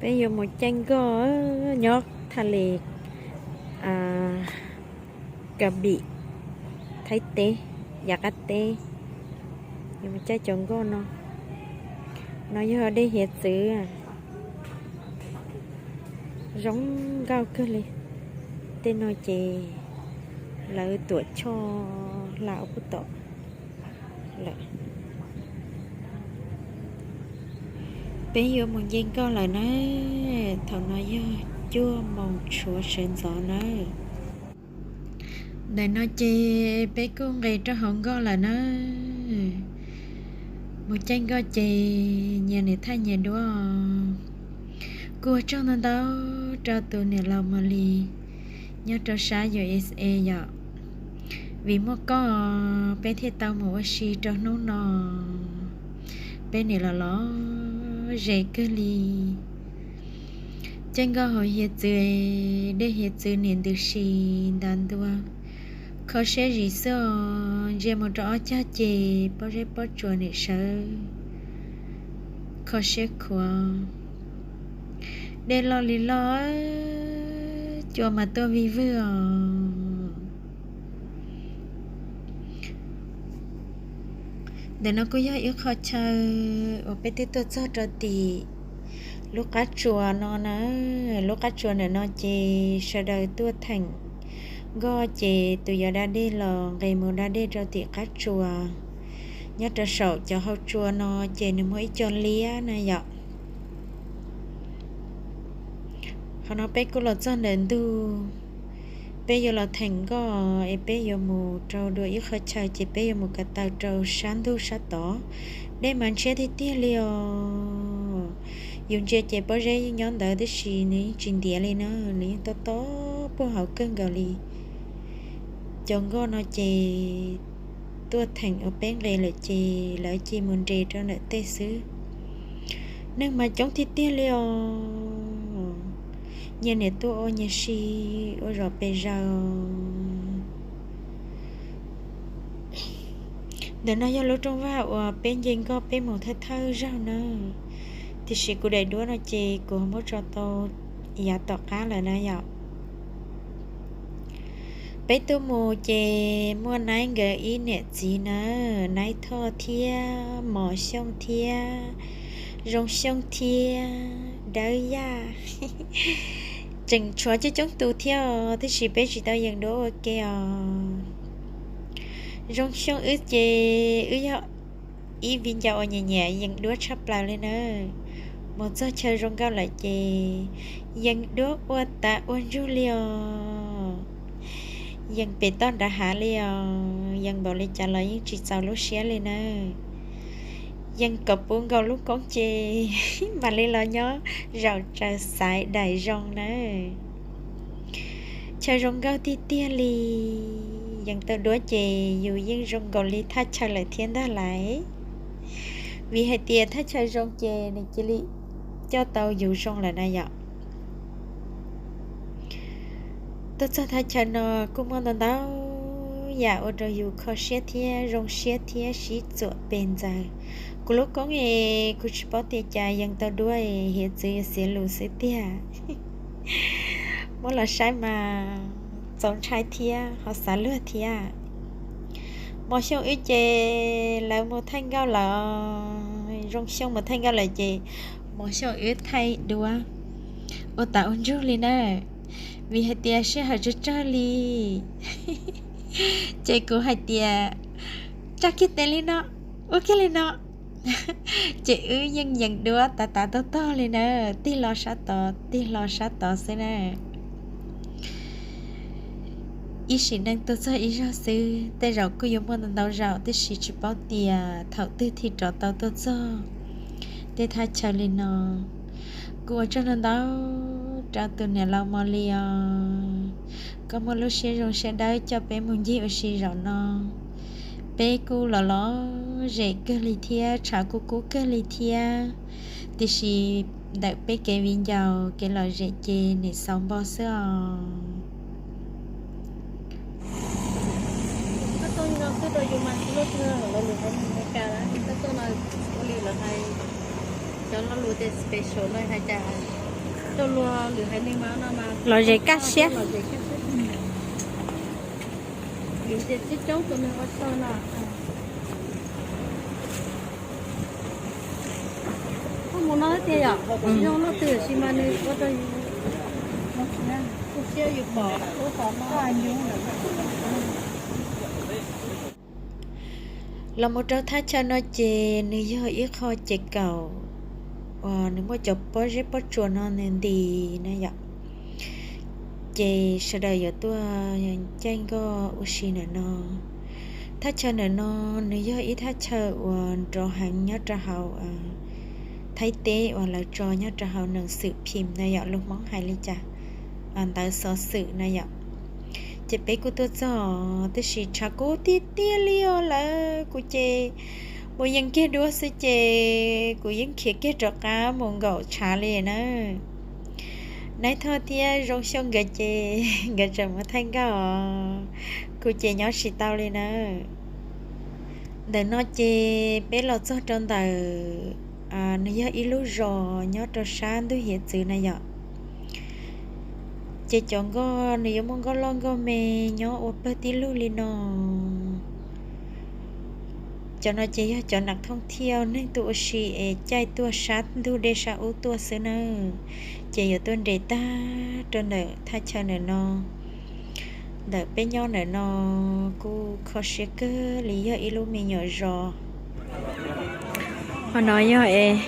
Peb yuav mus caij nkoj nyob thaj li Ka Bim, Thaib teb, yav qab teb, yuav mus caij cov nkoj no. No yog dej hiav txwv, zoo nkauj kawg li. Tej no ces lawv tuam choj hla ua pub tom lawm. Peb yuav mus nce nkoj lawm na. Thaum no yog cuaj moos tshuav sawv ntxov nawb. Ntawm no ces peb kuj nqis rau hauv nkoj lawm na. Mus caij nkoj ces nyias niam thaj nyias duab. Kuj ua tsaug ntau ntau rau tus niam laus Mos Lis nyob rau sab U S A yom. Vim muaj koj peb thiaj tau mus ua si rau hnub no. Peb niam los los zem kawg li. Caij nkoj hauv hiav txwv, dej hiav txwv niam ntws si ntav ntua. Kho siab zim xwb os, ntsia mus rau ob cag ces pob zeb pob tsuas niam sawv kho siab khuav. Dej loj li loj, cua mas tuaj vij vwg os. Ntawm no kuj yog ib qho chaw uas peb twb tuaj txog rau tim lub qab tsuas no na. Lub qab tsuas ntawm no ces sawv daws tuaj theem nkoj ces tus yuav da dej los nqes mus da dej rau tim qab tsuas. Nyob rau saum cov hau tsua no ces nws muaj ib co liab na yom. Qhov no peb kuj los txog ntawm ntug, peb yuav los theem nkoj es peb yuav mus rau dua ib qho chaw ces peb yuav mus ko taw rau sab ntug sab tod. Dej mas ntshiab tiag tiag li os. Yus ntsia ces pob zeb yeej nyob ntawd tab sis nws yeej tsis ntiav li na, nws yeej tob tob puag hauv kawg nkaus li. Cov nkoj no ces tuaj theem uas peb nqes lawm ces lawv cia mus nres rau ntawm tej xwb. Neeg mas coob tiag tiag li os. Nyias niam tuaj ua nyias si ua zom pes zaws. Ntawm no yog lub rooj vag uas peb nce nkoj peb mus thawj thawj zaug na. Tiam sis kuv daim duab no ces kuv muab tso tau yav tom qab lawm na yom. Peb tuaj mus ces muaj Naib nkawd ib niam txiv na, Naib Thoj thiab Mos Xyooj thiab Zoo Xyooj thiab Dawb Yaj. Tseem tshuav coob coob tus thiab os, tab sis peb tsis tau yees duab ua ke os. Zoo Xyooj wb ces wb yog ib viv ncaus uas nyiam nyiam yees duab tshaj plaws li na. Mus txog chaw zoo nkauj lawm ces yees duab ua tas ua ntsug li os. Yees pem toj nrad hav li os, yees npaum li cas los yeej tsis txaus lub siab li na. Yees kom puv nkaus lub koob ces mam li los nyob zaum tsaws xaiv daim zoo nawb. Chaw zoo nkauj tiag tiag li. Yees tau duab ces yus yeej zoo nkaus li thaj chaw lawm thiab ntag lauj. Vim hais tias thaj chaw zoo ces nws cia li coj tau yus zoo lawm na yom. Tuaj txog thaj chaw no kuj muaj ntau ntau yam ua rau yus kho siab thiab zoo siab thiab sib txuam pes ntxaws. Kuv lub koob es kuv tsis paub tias cas yees tau duab es hiav txwv yuav xiav lus xwb tiag. Muab los saib mas txaus ntshai thiab ho xav luag thiab. Mos Xyooj wb ces lawv mus thaij nkauj lawm, Zoo Xyooj mus thaij nkauj lawm ces Mos Xyooj wb thaij duab ua tas ua ntsug li na. Vim hais tias sij hawm tsawg tsawg li, ces kuv hais tias tsa kiag tes li no, ua kiag li no. Ces wb yeej yees duab tav tav tog tog li na, tig hlo sab tod tig hlo sab tod xwb na. Ib sim neej tuaj txog ib zaug xwb, tej zaum kuj yuav muaj ntau ntau zaum, tiam sis tsis paub tias thaum twg thiaj rov tau tuaj txog tej thaj chaw li no. Kuj ua tsaug ntau ntau rau tus niam laus Mos Lis os, koj muaj lub siab zoo siab dawb coj peb mus ncig ua si zaum no. Peb kuj los los zem kawg li thiab, tshav kuj kub kawg li thiab, tiam sis ntawm peb kev viv ncaus kev lom zem ces nim xaus npo xwb os. Koj tuaj no xwb rau yus mas tsis muaj twg hauv lo lus hauv Amelikas lawm, koj tuaj no ua li lawv hais, cov lo lus tias special no hais cas? Los zes kaj siab. Los mus rau thaj chaw no ces nws yog ib qho ces kaum uas nws muaj cov pob zeb pob tsuas no nws nti na yom. Ces sawv daws yuav tuaj caij nkoj ua si ntawm no. Thaj chaw ntawm no nws yog ib thaj chaw uas nrov heev nyob rau hauv Thaib teb uas lawv tso nyob rau hauv nees xwm phim na yom, lus Hmoob hais li cas, ntawv xov xwm na yom. Ces peb kuj tuaj txog, tab sis tshav kub tiag tiag li os lawm. Kuv ces mus yees kiag duab xwb ces kuv yeej khiav kiag rov qab mus nkaum tshav li na. Naib Thoj thiab Zoo Xyooj nkawd ces nkawd tseem mus thaij nkauj os, kuv ces nyob tsis tau li na. Ntawm no ces peb los txog rau ntawm, nws yog ib lub zos nyob rau sab ntug hiav txwv na yom. Ces cov nkoj nws yuav muaj nkoj loj nkoj me nyob ua pawg tib lug li no. Cov no ces yog cov nas thooj thiaj neeg tuaj ua si es caij tuaj sab ntug dej sab ub tuaj xwb na. Ces yuav tuaj nres tag rau ntawm thaj chaw ntawm no. Ntawm peb nyob ntawm no kuj kho siab kawg li, yog ib lub me nyuam zos. Qhov no yog es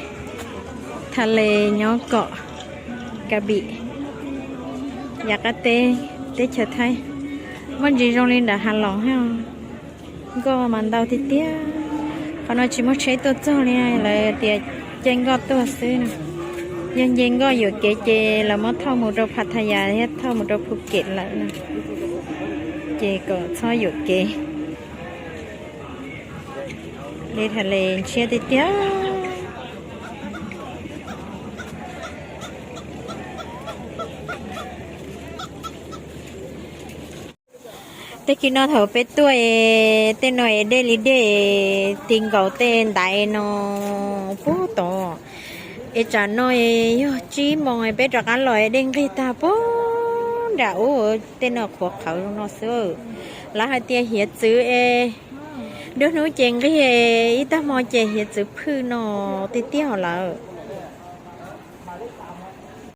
tha le nyob kom Ka Bim, yav qab teb teb chaws Thaib, muaj ntsis zoo li nram Hav Loos thiab. Nkoj mas ntau tiag tiag. Qhov no tsis muaj tsheb tuaj txog li, lawv tias caij nkoj tuaj xwb no. Yog nce nkoj yuam kev ces lawv muab thauj mus rau Phathaya thiab thauj mus rau Phuket lawm no, ces kom txhob yuam kev. Li tha le ntshiab tiag tiag. Tag kis no thaum peb tuaj es tej no es dej li dej, ti nkaus tej ntaiv no puag tod. Es tsam no yog tsib moos es peb rov qab los es dej nqig tag puag nram ub, tej no qhuav qhawv zoo no xwb. Lawv hais tias hiav txwv es nruab hnub ces nqig, ib tag hmo ces hiav txwv phwj no tiag tiag lawm.